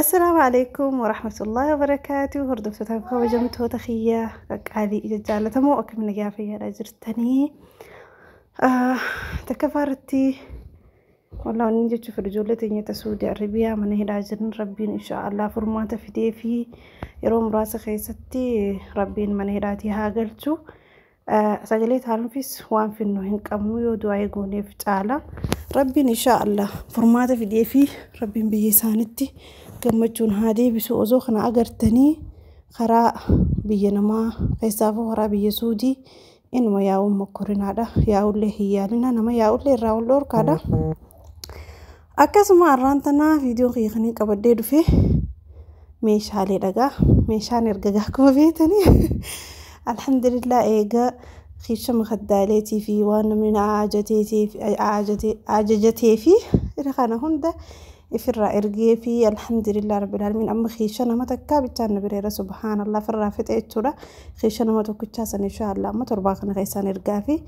Assalaamu alaikum warahmatullahi wabarakaatu. Hordoftoota kabajamtoota kiyya qaqqaalii ija jaallatamoo, akkam nagaa fayyaadhaa jirtanii? Takka faarratti walaa inni jechuuf ijoollee teenya Saudi Arabiyaa mana hidhaa jiran, Rabbiin inshaallah furmaata fidee fi yeroo muraasa keessatti Rabbiin mana hidhaatii haa galchu. Sagalee taanuufis waan finnu hin qabnu, yoo du'aa gooneef caala. Rabbiin inshaallah furmaata fidee fi Rabbiin biyya isaanitti gammachuun haa deebisu. Osoo kana agartanii karaa biyya namaa keessaafuu karaa biyya Suudii inuma yaa'uun mokkorinaadha. Yaa'ullee hin yaalina, nama yaa'ullee irraa ol dhorkaadha. Akkasuma har'aan tanaa viidiyoon kiyya kan qabadhee dhufe meeshaalee dhagaa. Meeshaan erga akkuma beektanii, alhamdulillah, eegaa kiisha makaddaaleetii fi waan namni na ajajatee fi kana hunda ifirraa ergee fi alhamdulillah rabbil aalamiin, amma kiisha nama takkaa bichaan na bireera, subhaanallah, firraa fixe jechuudha. Kiisha nama tokkichaa san inshaallah amma torbaa kana keessaan ergaa fi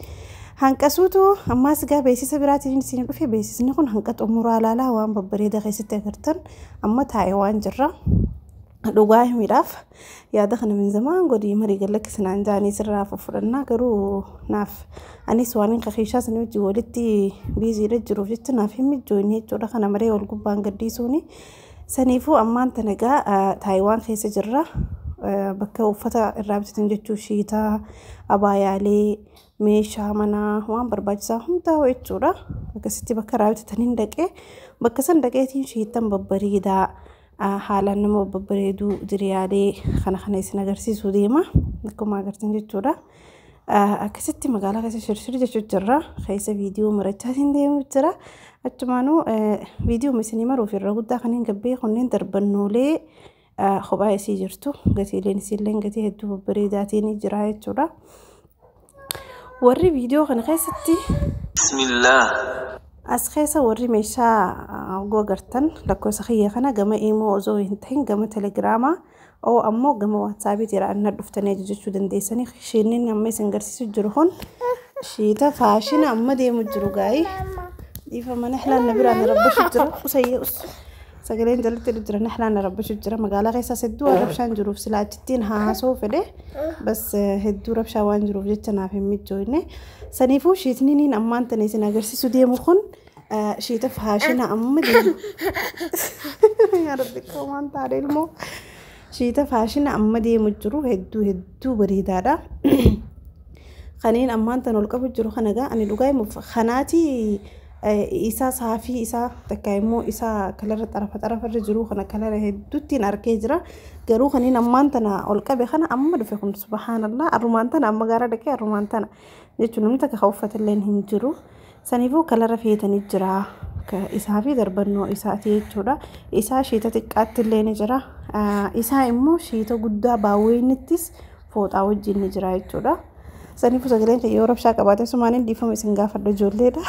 hanqasuutu ammaas gaa beeksisa biraatiin isin dhufe. Beeksisni kun hanqa xumuraa laalaa waan babbareeda keessatti agartan amma taa'ee waan jirra. Dhugaa himiidhaaf yaada kana min zamaan godii marii gallakkisinaan jaanii sirraa fudhannaa, garuu naaf anis waan hin kakiishaa sanii wajjin walitti biiziidha jiruuf jecha naaf hin mijoonye jechuudha. Kana maree wal gubbaan gaddisuuni. Saniifuu ammaan tana egaa Taayiwaan keessa jirra. Bakka uffata irraa bitatan jechuu, shiitaa, abaayaalee, meeshaa manaa, waan barbaachisaa hundaa jechuudha. Akkasitti bakka irraa bitataniin dhaqee, bakka san dhaqeetiin shiitan babbareedaa haalaan nama babbareeduu diriyaalee kana kana isin agarsiisuu deema, akkuma agartan jechuudha. Akkasitti magaalaa keessa shirshir jechuu jirra. Keessa viidiyoo marachaatiin deemu jira. Achumaanuu viidiyoo isinii maruuf irra guddaa kanneen gabbee kunneen darbannoolee kophaa isii jirtu, gatiileen isiillee gatii hedduu babbareedaatiin jira jechuudha. Warri viidiyoo kana keessatti Bismillah. As keessa warri meeshaa oguu agartan lakkoofsa kiyya kana gama iimoo osoo hin ta'in gama Telegiraamaa oo ammoo gama WhatsAppiitiin na dhuftanii ajajachuu dandeessanii. Shiinni amma isin agarsiisu jiru kun shiita faashina amma deemu jiru gaa'ii. Dhiifa mana xilaan na biraan rabbashu jira. Usayyee us. Sagaleen jalatti jira, naxlaan na rabbashu jira. Magaalaa keessaas hedduu waan rabshaan jiruuf silaa achittiin haasoo fedhe, bas hedduu rabshaa waan jiruuf jecha naaf hin mijoofne. Saniifuu shiitni ammaan tana isin agarsiisu deemu kun shiita faashina amma deemu. Yaa Rabbi, waan taane ilmoo. Shiita faashina amma deemu jiru, hedduu hedduu bareedaadha. Kaniin ammaan tana ol qabu jiru kana gaa ani dhugaa himuuf kanaati isaa saafii isaa takka immoo isaa kalara xarafa xarafarra jiru kana kalara hedduuttiin arkee jira. Garuu kaniin ammaan tana ol qabe kana amma dhufe kun, subhaanallah, arrumaan tana amma gaara dhaqee arrumaan tana jechuun namni takka kan uffatallee hin jiru. Saniifuu kalara feetanii jira. Isaa fi darbannoo isaati jechuudha. Isaa shiita xiqqaatti illee ni jira. Isaa immoo shiita guddaa baawweenittis fooxaa wajjin ni jira jechuudha. Saniifuu sagaleen yoo rabshaa qabaate sumaaniin dhiifama isin gaafadha, ijoolleedha.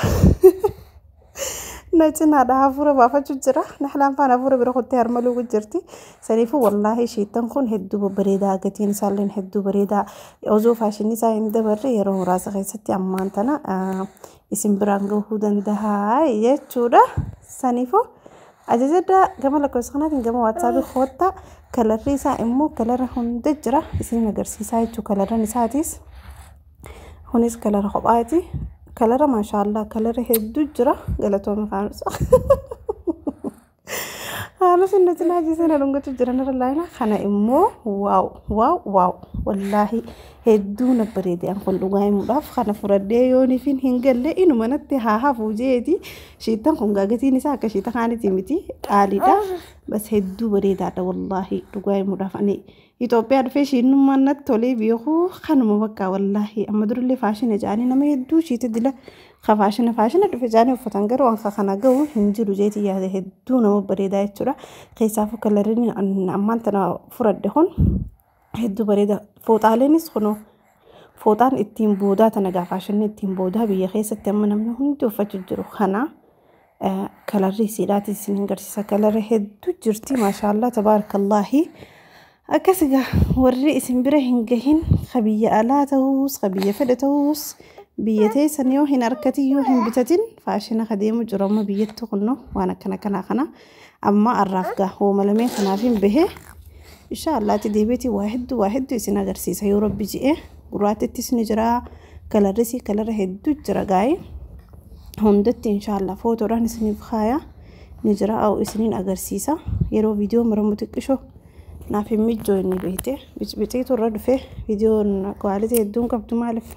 Na cinaadha hafuura baafachuu jira. Naxlaan faana hafuura bira kuttee harmaluu jirti. Saniifuu wallaahi shiitan kun hedduu babbareedaa, gatiin isaallee hedduu bareedaa. Osoo faashinni isaa hin dabarre yeroo muraasa keessatti ammaan tana isin biraan gahuu danda'a jechuudha. Saniifuu ajajaddaa gama lakkoofsa kanaatiin gama WhatsAppii koottaa. Kalarri isaa immoo kalara hunda jira, isin agarsiisaa jechuudha kalarran isaatis. Kunis kalara kophaati. Kalara maashaallah kalara hedduu jira. Galatoomii kaanus. Haala sinna cinaa jiisee dhungatu jira narra laayina kana immoo wow wow wow, wallaahi hedduu na bareede. An kun dhugaa himuudhaaf kana fudhadhee yooniifin hin galle inuma natti haa hafuu jeeti. Shiittan kun gatiin isaa akka shiita kaanitii miti, qaaliidha. Bas hedduu bareedaadha. Wallaahi dhugaa himuudhaaf ani Itoophiyaa dhufee shiinnummaan natti tolee beeku kanuma bakka. Wallaahi amma durallee faashina jedhanii nama hedduu shiita dila ka faashina faashina dhufe jedhanii uffatan, garuu anka kana gahu hin jiru jeeti yaada. Hedduu nama bareedaa jechuudha. Keessaafuu kalariin ammaan tana fudhadhe kun hedduu bareeda. Fooxaaleenis kunoo fooxaan ittiin boodaa tana gaa faashinni ittiin boodaa biyya keessatti amma namni hundi uffachuu jiru kana. Kalarri isiidhaati isin agarsiisa, kalarri hedduu jirti, maashaallah tabaarakallaahi. Akkas egaa warri isin bira hin gahin, ka biyya alaa ta'us ka biyya fedhe ta'us, biyya teessan yoo hin argatin, yoo hin bitatin, faashina ka deemu jiru amma biyyatti kunno waan akkana kanaa kana Amma har'aaf gaa hooma lameen kanaaf hin bahe. Inshaallaatti deebiitii waa hedduu isin agarsiisa yoo rabbi ji'e. Gurraatittis ni jira, kalarris kalara hedduu jira gaa'e. Hundatti inshaallah footoodhaan isiniif kaaya ni jira au isiniin agarsiisa. Yeroo viidiyoo muramu xiqqishoo naaf hin mijjoo inni beekte bicbiciitu irra dhufe viidiyoon quality hedduun qabdu maaliif.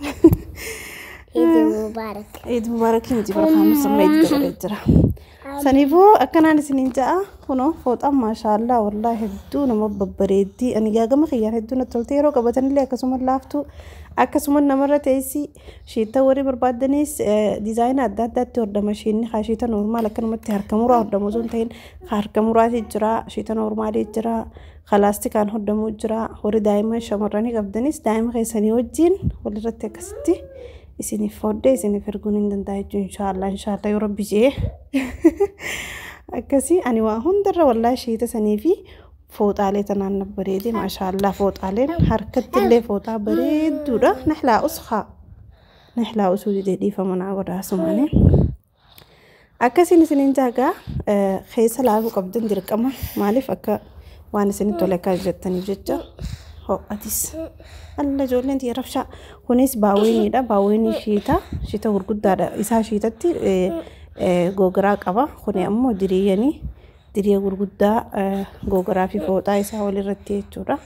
Eid Mubarak. Eid Mubarak miti barkaanus amma itti dabalee jira. Saniifuu akkanaan isiniin ja'a kunoo fooxaan maashaallaa wallaahi hedduu nama babbareeddii ani gaagama kiyyaan hedduu natti tolte yeroo qabatanillee akkasuma laaftuu akkasuma namarra teessi shiita warri barbaadanis diizaayina adda addaatti hodhama shiinni haa shiita normaal akkanumatti harka muraa hodhamu osoo hin ta'in harka muraati jira shiita normaalii jira kalaastikaan hodhamuu jira warri daa'ima shamarranii qabdanis daa'ima keessanii wajjin walirratti akkasitti isiniif hodhee isiniif erguun hin danda'a jechuun inshaallah inshaallah yoo rabbi jee akkasii ani waa hundarra wallaahi shiita sanii fi fooxaalee tanaan na bareede maashaallaa fooxaaleen harkatti illee fooxaa bareedduudha nahlaa ushaa nahlaa usuu didee dhiifama naa godhaa sumaanii. Akkasiin isiniin jaagaa keessa laafuu qabdan dirqama maaliif akka waan isinitti tole akka jettaniif jecha ho'atis. Alla ijoolleen tiyya rabshaa kunis baawweniidha baawwenii shiita shiita gurguddaadha isaa shiitatti gogaraa qaba kuni ammoo diriyyanii diriya gurguddaa gogaraa fi fooxaa isaa walirratti jechuudha.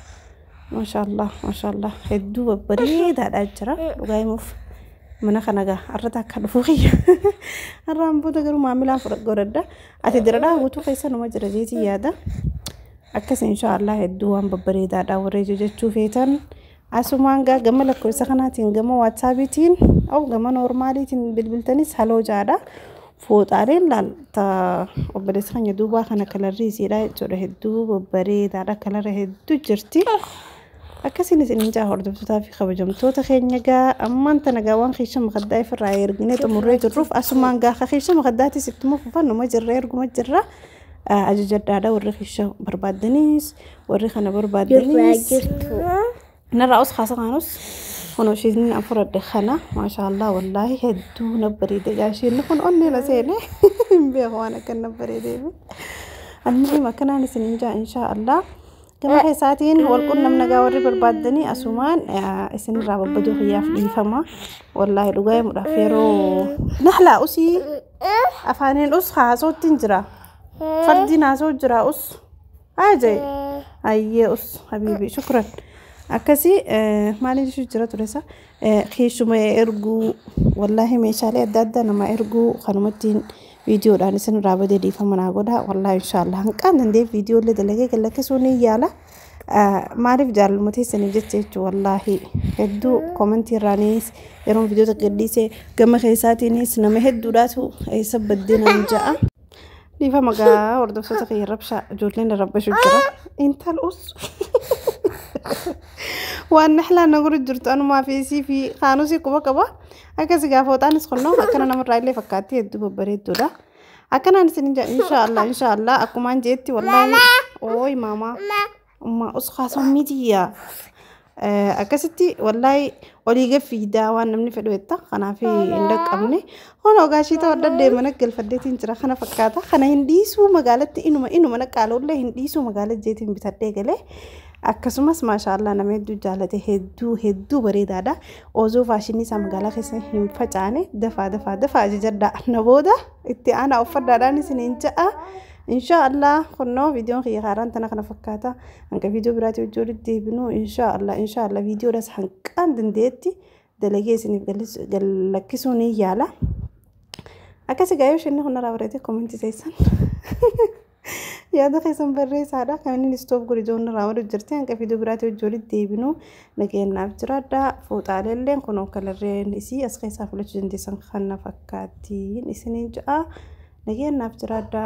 Maashaallah maashaallah hedduu babbareedaadha jira dhugaa himuuf mana kana gaa har'a akka dhufuu kiyya har'aan booda garuu maamilaan godhadha ati diradhaa guutuu keessa numa jira jeetii yaada. Akkas inshaallah hedduu waan babbareedaadha warra jechuu feetan asumaan gaa gama lakkoofsa kanaatiin gama waatsaapiitiin au gama noormaaliitiin bilbiltanis haloo jaadha. Fooxaaleen laal obboleessa keenya duubaa kana kalarri isiidha jechuudha hedduu babbareedaadha kalara hedduu jirti. Akkasiin isiniin jaa hordoftootaa fi kabajamtoota keenya gaa ammaan tana gaa waan keessa makaddaa ifirraa erginee xumurree jirruuf asumaan gaa keessa makaddaatis ittuma fufannuma jirra erguma jirra. Ajajadhaadha warri keessa barbaaddaniis warri kana barbaadaniis. Narraa us kaasa kaanus kun ishiin an fudhadhe kana maashaallah wallaahi hedduu na bareede gaa ishiin kun onnee na seene hin beeku waan akka na bareedeef. Almuhim akkanaan isiniin jaa inshaallah. Gama keessaatiin wal qunnamna gaa warri barbaaddanii asumaan isinirraa babbaduu kiyyaaf dhiifama. Wallaahi dhugaa himuudhaaf yeroo nahlaa usii afaaniin us haasootti hin jira. Fardiin haasoo jira us. Haa jee. Ayyee us habiibi shukran. Akkasii maaliin jechuu jira ture isa keessuma erguu wallaahi meeshaalee adda addaa nama erguu kanumattiin viidiyoodhaan isin irraa badee dhiifama naa godha wallaahi inshaallah hanqaan danda'e viidiyoolee dalagee gallakkisuu ni yaala. Maaliif jaalladhuma teessaniif jecha jechuun wallaahi hedduu koomentii irraanis yeroon viidiyoo takka gadhiise gama keessaatiinis nama hedduudhaatu eessa baddee naan ja'a. Dhiifama gaa hordoftoota kiyya rabshaa ijoolleen rabbashu jira. Intal us. Waan nahlaa na gurra jirtu anumaa fi isii fi kaanusii quba qaba. Akkasii gaafa fooxaanis kunnoo akkana namarraa illee fakkaatti hedduu babbareedduudha. Akkanaan isin inshaallah inshaallah akkumaan jeetti wallaahi ooyi maamaa ummaa us kaasoo mitiyyaa. Akkasitti wallaahi olii gad fiidaa waan namni fedhu jetta kanaaf hin dhaqqabne hono gaashii ta'u adda deemana galfaddeetiin jira kana fakkaata kana hin dhiisuu magaalatti inuma inuma naqaalollee hin dhiisuu magaala jeetiin bitadhee galee akkasumas maashaallah nama hedduu jaalate hedduu hedduu bareedaadha osoo faashinii isaa magaalaa keessa hin facaane dafaa dafaa dafaa ajajadhaa na booda itti aanaa uffadhaadhaan isiniin ja'a. Inshaallah kunnoo viidiyoon kiyya haaraan tana kana fakkaata hanga viidiyoo biraatii hojii walitti deebinu inshaallah inshaallah viidiyoodhas hanqaan dandeetti dalagee isiniif gallakkisuu ni yaala. Akkasi gaa yoo isheen kun irraa bareede koomentii keessan yaada keessan barreessaadha kan inni istoof godhe ijoon irraa walitti jirti hanga viidiyoo biraatii hojii walitti deebinu nageenyaaf jiraadha. Fooxaaleelleen kunoo kalarreen isii as keessaa filachuu dandeessan kana fakkaattiin isiniin ja'a nageenyaaf jiraadha.